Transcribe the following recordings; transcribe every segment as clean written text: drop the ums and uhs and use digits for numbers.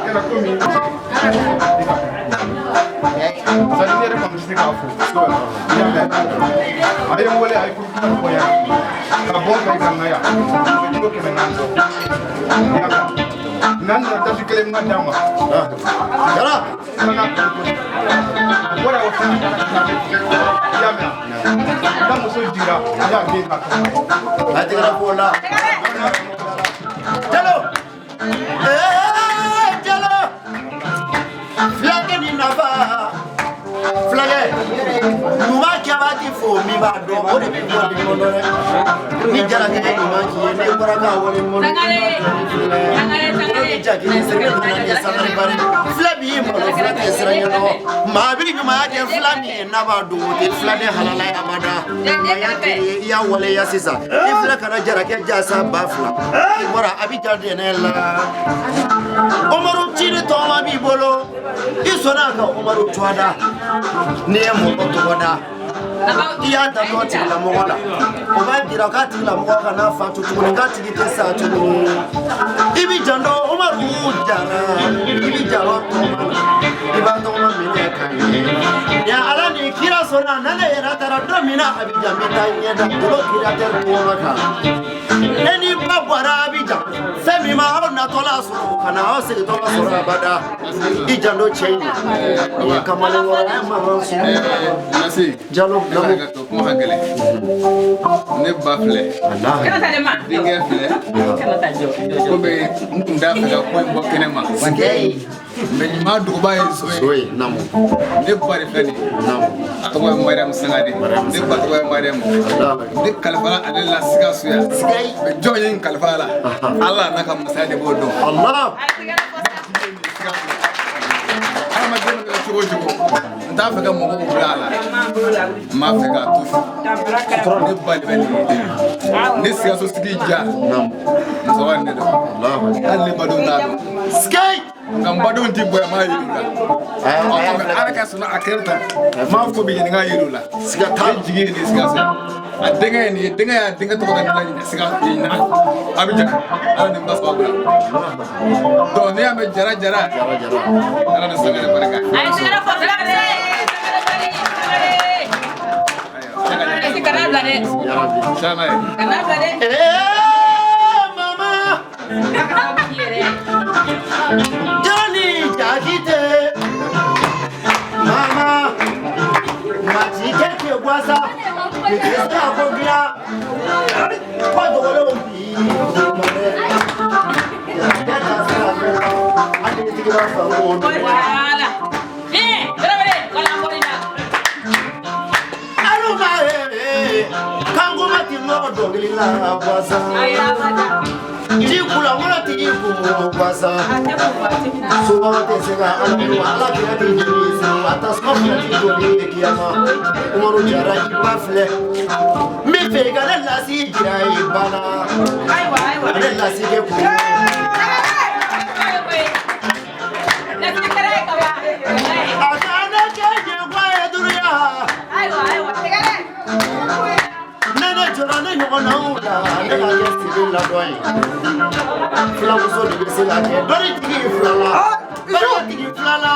kɛra komi sani ne yɛrɛ kɔni tɛ se k'a fo. I y'a mɛn, a ye n wele, a ye furu kuma fɔ yan ka bɔ n fɛ ka na yan, u bɛ kilo 400 bɔ. I y'a mɛn, n'an nana dasi kelen ka d'a ma. Jara. Filanan a bɔra o fana ka na. I y'a mɛn, n'a muso jiginra, a y'a den ka tɔgɔ. A tɛgɛrɛ fo la. Jalo. Ee Jalo. Fulakɛ ni nafa. Fulakɛ. Ɲuman kɛbaa ti fo min b'a dɔn, o de bɛ bɔ nin kɔnɔ dɛ. Ni jarakɛ ye ɲuman k'i ye, n'e bɔra k'a wale ɲuman dɔn. Ni jaki sɛgɛ nana kɛ sangare bari. Fila b'i malo, fila tɛ siran ɲɛ dɔn. Maa b'i ɲumanya kɛ fila min ye n'a b'a dogo, o tɛ filaden halala ye abada. Ɲumanya kɛr'i ye, i y'a waleya sisan. I filɛ ka na jarakɛ jasa 2000. I bɔra Abijan dɛnɛ la. Umaru cini tɔgɔma b'i bolo. I sɔnna ka Umaru tɔgɔ da. N'i ye mɔgɔ tɔgɔ da, i y'a da tɔ tigilamɔgɔ la, o b'a jira k'a tigilamɔgɔ kana fatu tuguni, k'a tigi tɛ sa tuguni. I b'i janto Umaru Jara, i b'i janto tɔgɔma la, i b'a tɔgɔma minɛ ka ɲɛ. Ni Ala ni kira sɔnna, na ne yɛrɛ taara don min na Abijan, n bɛ taa ɲɛ da Dolo créateur tɔgɔma kan. Ne ni ba bɔra Abijan, fɛn min ma aw natɔla sɔrɔ, ka na aw segintɔla sɔrɔ abada. I janto cɛ in na, nin ye kamalen wɔɔrɔ ye, mankan su. Nasi. Jalo, Namo. Kuma ka gɛlɛn. Ne ba filɛ. Denkɛ filɛ. Ko bɛ n kun t'a fɛ ka ko in bɔ kɛnɛ ma. Mais ɲuman duguba ye so ye. So ye, Namo. Ne ba de filɛ nin ye. Namo. A tɔgɔ ye Mariyamu Sangare. Ne ba tɔgɔ ye Mariyamu. Ne kalifara ale la Sikaso yan. Mais jɔn ye n kalifa a la? Ala n'a ka masaya de b'o dɔn. Allah. Hadamaden bɛ kɛ cogo o cogo, n t'a fɛ ka mɔgɔw bila a la, n b'a fɛ k'a to su. Ne ba de bɛ nin ye. Ne Sikaso sigi diya musokɔrɔba nin de don. Hali ne badenw t'a dɔn. Nka n badenw ti bonya, n m'a yir'u la. Ɔ komi Ala ka sɔnna a kɛra tan, n m'a fɔ bi ɲininka yir'u la. Ne jigi ye nin ye Sikaso. A denkɛ ye nin ye, denkɛ y'a denkɛ tɔgɔ da ne la ɲinɛ Sikaso ɲinɛ Abijan. Ala ni n ba sababu la. Donc n'i y'a mɛn Jara Jara, Ala ni Sangare barika. Caman ye. Ee mama. Jani Jakite. Mama. Matikɛ tɛ guasa. Tɛ se ka ko dilan. Ko dogolenw bi. Jarakɛ ta sira fɛ. Hali ni tigi b'a fɔ ko dogo. Aluma ye kankuma ti nɔgɔ dɔnkili la guasa. Ji kula ŋɔnɔ tigi kun guasa. Subaga tɛ se ka Ala dun, Ala kira ti joli san, a tasuma fila ti joli ye kiyama. Umaru Jara, i ba filɛ. N bɛ fɛ i ka ne lasi jira i ba la. Ka ne lasi kɛ kun ye. A ka ne kɛ ɲɛkɔ ye dunuya. Ne ne jɔra ne ɲɔgɔnnaw la, ne ka kɛ sigi ladɔn ye. Filamuso de bɛ se ka kɛ dɔnnitigi fila la. Dɔnnitigi fila la.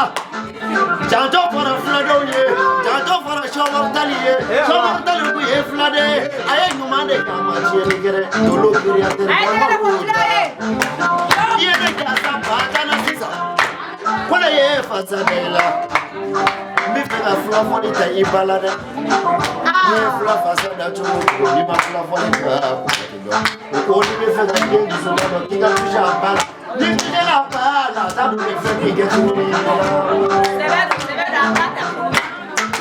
Janjo fɔra filadenw ye, janjo fɔra Sɔmɔri Tali ye. Sɔmɔri Tali kun ye filaden ye. A ye ɲuman de kɛ, a ma tiɲɛni kɛ dɛ. Dolo créateur Umaru Jara. I ye ne jasa ba tan na sisan. Ko ne ye fasa da i la. N bɛ fɛ ka fila fɔli ta i ba la dɛ. N'i ye fila fasa da cogo o cogo, n'i ma fila fɔli ta, ko tɛ dɔn. O ko n'i bɛ fɛ ka den dusuba dɔn, k'i ka toucher a ba la. N'i toucher la a ba la, a t'a dɔn bɛ fɛn min kɛ tuguni.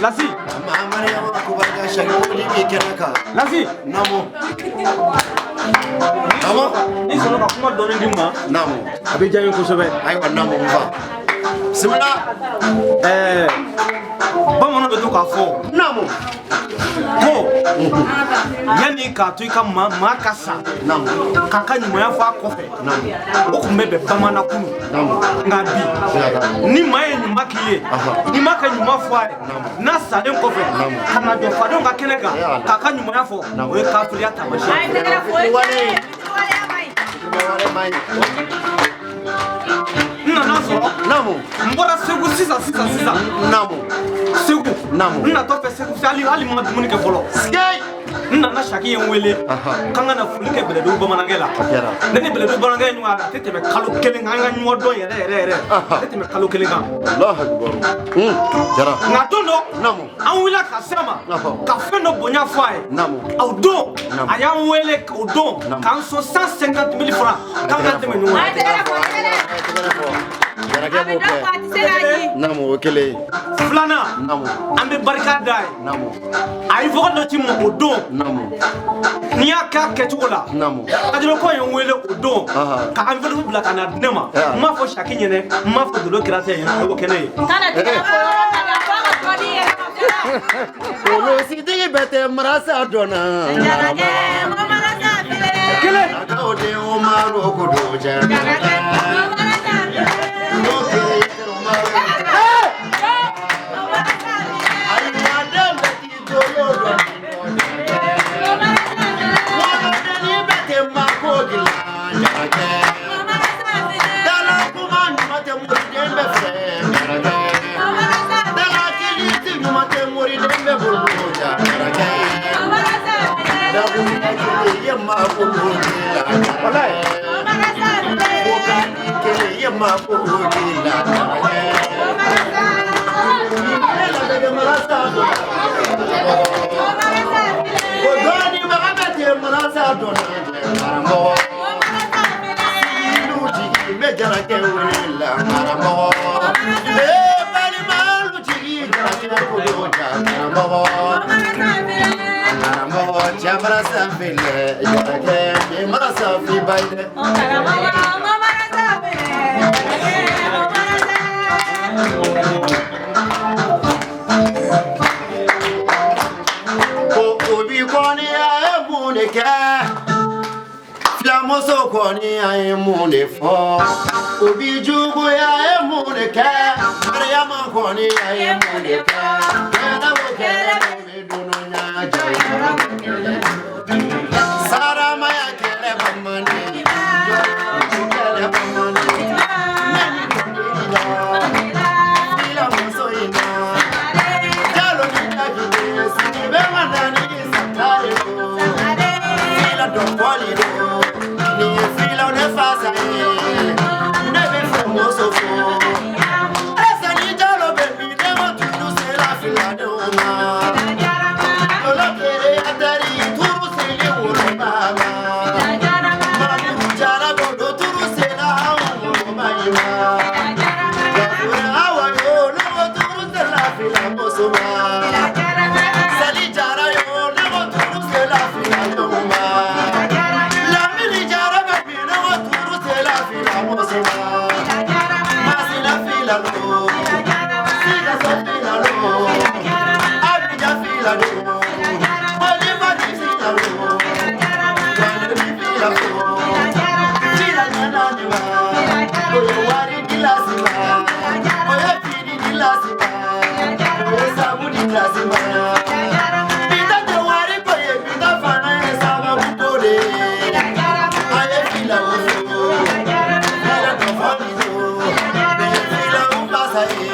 Lasi. Ma Mariama ko barika sari ko ni b'i kɛnɛ kan. Lasi. Namo. Namo. N'i sɔnna ka kuma dɔɔni di n ma. Namo. A bɛ diya n ye kosɛbɛ. Ayiwa Namo, n fa. Bisimila. Ɛɛ bamananw bɛ to k'a fɔ. Namo. Ko yanni k'a to i ka maa maa ka sa. Namo. K'a ka ɲumanya fɔ a kɔfɛ. Namo. O tun bɛ bɛn bamanan kunu. Namo. Nka bi ni maa ye ɲuman k'i ye, n'i ma ka ɲuman fɔ a ye, n'a salen kɔfɛ ka na jɔ fadenw ka kɛnɛ kan k'a ka ɲumanya fɔ, o ye kafiriya taamasiyɛn ye. N nana sɔrɔ N bɔra Segu sisan sisan sisan. Naamu. Segu. Naamu. N natɔ fɛ Segu hali hali ma dumuni kɛ fɔlɔ. N nana Saki ye n wele k'an ka na foli kɛ Bɛlɛdugu bamanankɛ la. Ne ni Bɛlɛdugu bamanankɛ ye ɲɔgɔn ye, a tɛ tɛmɛ kalo kelen kan, an ka ɲɔgɔn dɔn yɛrɛ yɛrɛ yɛrɛ. A tɛ tɛmɛ kalo kelen kan. Alahu akibaru. Jara. Nka don dɔ, Naamu. an wulila ka se a ma, ka fɛn dɔ bonya fɔ a ye. Naamu. O don, a y'an wele o don k'an sɔn 150 000 francs k'an ka tɛmɛ ɲɔgɔn ye. Jarakɛ b'o kɛ. Naamu, o kelen. Filanan, Naamu. an bɛ barika da ye. Naamu. A ye vocal dɔ ci n ma o don. Naamu. N'i y'a kɛ a kɛcogo la. Naamu. Kadiroko ye n wele o don. Ka enveloppe bila ka na di ne ma. N m'a fɔ Saki ɲɛnɛ, n m'a fɔ Dolo Kiratɛ ɲɛnɛ, a y'o kɛ ne ye. Kolositigi bɛɛ tɛ marasa dɔnna. Kelen. Akaw den Umaru ko do jɛ. N'o kɛra i tɛ Umaru. Ayiwa den bɛɛ t'i dolo dɔn. Wolodennin bɛɛ tɛ mako dilan jarakɛ. Dala kuma ɲuman tɛ moriden bɛɛ fɛ jarakɛ. Dala kilisi ɲuman tɛ moriden bɛɛ bolo jarakɛ. Dakuruɲɛ kelen ye mako dilan jarakɛ. Bokani kelen ye mako dilan jarakɛ. Ne labɛn marasa dɔn. Ko dɔnnibaga bɛɛ tɛ marasa dɔn karamɔgɔ. Sigilu jigi bɛ jarakɛ wele la karamɔgɔ. Ee balimalu jigi jarakɛ ko ja karamɔgɔ. Karamɔgɔ cɛ marasa filɛ jarakɛ bi marasa fi ba ye dɛ. Ko obi kɔni a ye mun de kɛ? Filamuso kɔni a ye mun de fɔ? Obi juguya ye mun de kɛ? Mariyama kɔni a ye mun de kɛ? Kɛlɛ o kɛlɛ bɛ dunuya jɛ. Saramaya kɛlɛ bamanan, kɛlɛ bamanan, mɛ ni dɔnkili la, filamuso in na. Jalo ni Jakite, Sidibe Madani Sankare do. Fila dɔnbɔli do, nin ye filaw de fasa ye. Ne bɛ furumuso fo. Ɛsɛ ni Jalo bɛ min, ne ko tulu sera filadenw ma. Lolo kere atari, turu seli woloba ma. Mamudu Jara ko turu sera anw woloba in ma. Gafure awa yo, ne ko turu sera filamuso ma. Sali Jara yo, ne ko turu sera filadenw ma. Lamini Jara bɛ min, ne ko turu sera filamuso ma. Masina fila lo, Sikaso fila lo, Abidjan fila lo, Bolivani fila lo, Gwanemi fila lo, Jila ɲɛnani ma, o ye wari gilasi ma, o ye fini gilasi ma, o ye sabuni gilasi ma. Bita tɛ wari ko ye, bita fana ye sababu ko de ye. A ye fila o fo, fila dɔ fɔli do, nin ye filaw basa ye,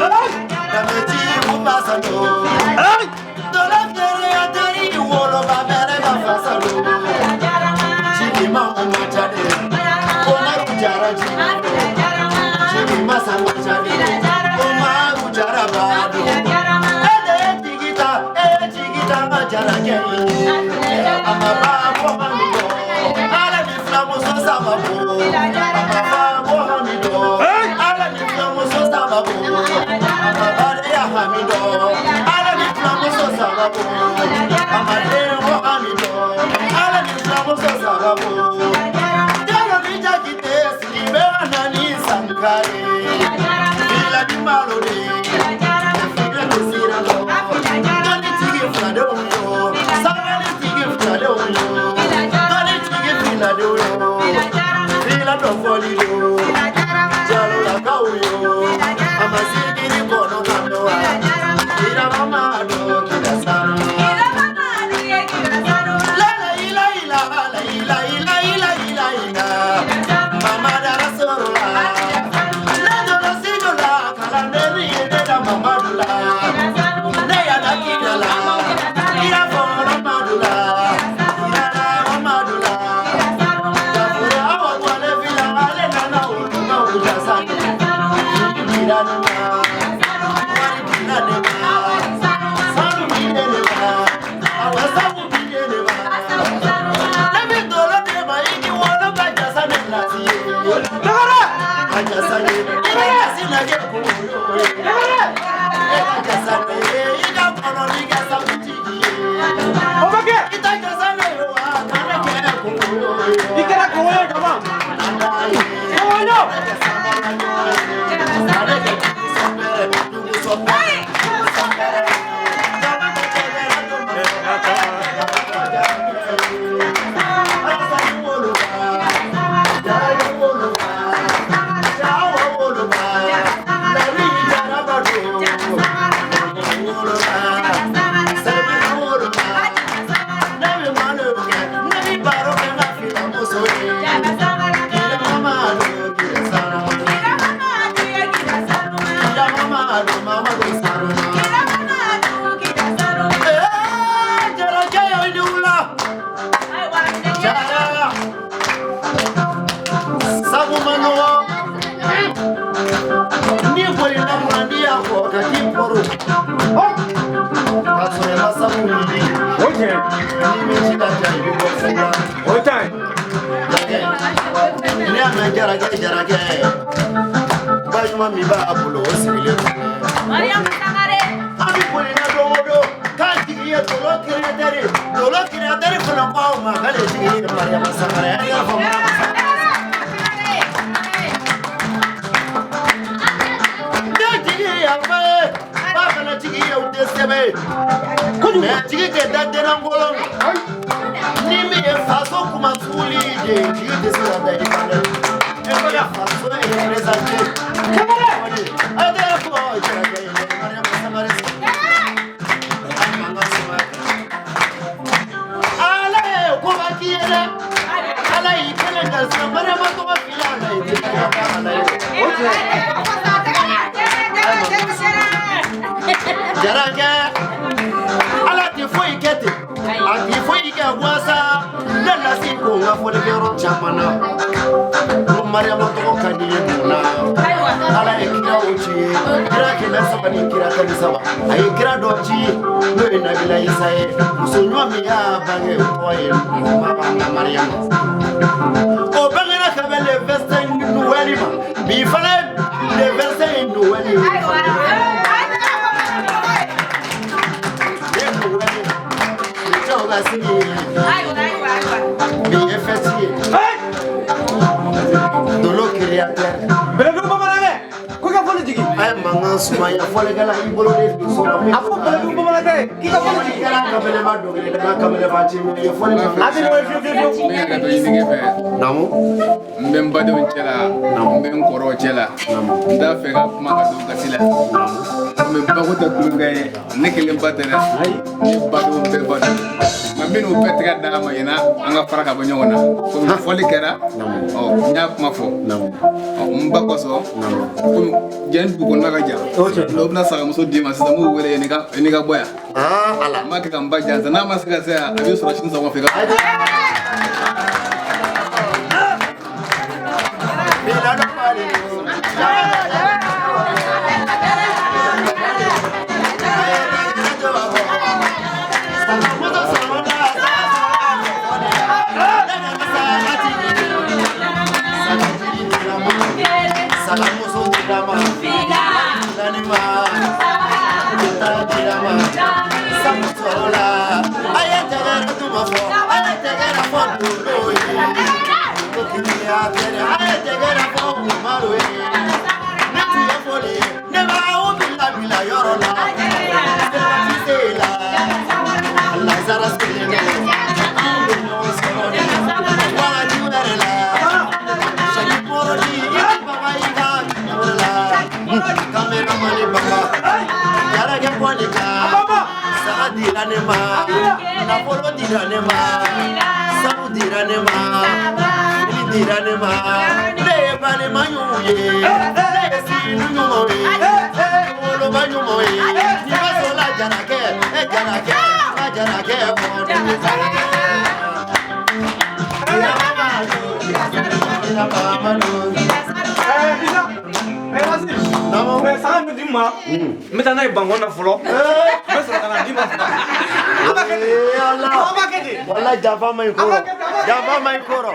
danbetigi basa do. Dolo kere a teri woloba bɛrɛ ka fasa do. Jigi ma o ma ca dɛ, Umaru Jara jigi do. Jigi masa ma ca dɛ, Umaru Jara ba do. E de ye jigi ta, e ye jigi ta n ka jarakɛ ye. A ma ban ko hami dɔn, Ala ni filamuso sababu. A ma ban ko hami dɔn, Ala ni filamuso sababu. A ma badenya hami dɔn, Ala ni filamuso sababu. A ma den ko hami dɔn, Ala ni filamuso sababu. Jalo ni Jakite, Sidibe Anani Sankare. Fila ni malo de, fila ni sira dɔn. Dɔnni tigi filadenw yo, sabali tigi filadenw yo, dɔnni tigi filadenw yo, fila dɔ fɔli do, Jalolakaw yo, a ma sigiri kɔnɔ ka mɛn wa, Irama ma dɔn kira sanu. La la ila ila la ila ila ila ila ila, Mama dara sɔrɔ la. Ne donna sijo la. dira ne ma, wari dira ne ma, sanu dira ne ma, awa sabu dira ne ma. Ne bi dolo de ma i ki wolo ka jasa ne lasi ye. Ka jasa ne, i ka jasi na kɛ kunkolo ye. E ka jasa ne ye, i ka kɔnɔ ni kɛ sabutigi ye. O bɛ kɛ. I ta jasa ne ye wa, kana kɛ kunkolo ye. I kɛra kɔngɔ ye kaban. Kɔngɔ. Jarakɛ ba ɲuman min b'a bolo o sigilen filɛ. An bɛ boli na don o don k'a jigi ye dolo kirinatɛri dolo kirinatɛri fana ko aw ma k'ale jigi ye Mariama Sangare an y'a fɔ Mariama Sangare. Ne jigi ye yan fɛ ye ba fana jigi ye u tɛ sɛbɛ ye mɛ jigi tɛ da dennangolo ma ni min ye faso kuma suuli de ye jigi tɛ se ka da i kan dɛ. Faso ye représenté. Ala ye koba k'i ye dɛ. Ala y'i kelen garisigɛ Mariama tɔgɔ f'i ye ala ye tɛ ala ye. Jarakɛ ala tɛ foyi kɛ ten a tɛ foyi kɛ gansan ne lasi ko n ka fɔlikɛyɔrɔ caman na. Mariama tɔgɔ ka di ye mun na ala ye kiraw ci ye kira 300 ni kira 13 a ye kira dɔ ci n'o ye Nabila Isa ye muso ɲuman min y'a bange o tɔgɔ ye Mariama o bangera ka bɛn le 25 Noël ma bi fana le 25 Noël ye le Noël cɛw ka sigi ye bi ye fête ye. Dolo créateur. Bɛlɛdugu bamanankɛ ko i ka fɔli jigin. A ye mankan sumaya fɔlikɛla i bolo de don so la. A fɔ bɛlɛdugu bamanankɛ ye k'i ka fɔli jigin. Kɛra kamelema dɔnkilidala kamelema ci min ye fɔli ma. A tɛ ɲɔgɔn ye fiyewu fiyewu fiyewu. Ne yɛrɛ bɛ ɲini fɛ. Naamu. N bɛ n badenw cɛ la. N bɛ n kɔrɔw cɛ la. N t'a fɛ ka kuma ka don gasi la. Komi bako tɛ kulonkɛ ye ne kelen ba tɛ dɛ. Ne badenw bɛɛ ba don. Nka minnu bɛɛ tɛgɛ d'a ma ɲɛna an ka fara ka bɔ ɲɔgɔn na. Komi fɔli kɛra. Ɔ n y'a kuma fɔ. Ɔ n ba kosɔn. Komi jɛn dugu kɔnɔna ka jan. N'o bɛna sagamuso d'i ma sisan n b'u wele yanni i ka bɔ yan. Ala. N b'a kɛ ka n ba jansa n'a ma se ka se yan a bɛ sɔrɔ sini sɔgɔma fɛ i ka. Dira ne ma, nafolo dira ne ma, sanu dira ne ma, fili dira ne ma, ne ye balima ɲumanw ye, ne ye sinu ɲumanw ye, woloba ɲumanw ye, n'i ma sɔn la jarakɛ, e jarakɛ, ka jarakɛ fɔ ne bɛ jarakɛ. Ira Mamadu, Ira Mamadu. Isa, vas-y. Naamu. n ma, n bɛ taa n'a ye Bankɔni na fɔlɔ, n bɛ sɔrɔ ka na d'i ma. An b'a kɛ ten. Ee Ala. An b'a kɛ ten. Walayi, janfa ma ɲi kɔrɔ, janfa ma ɲi kɔrɔ.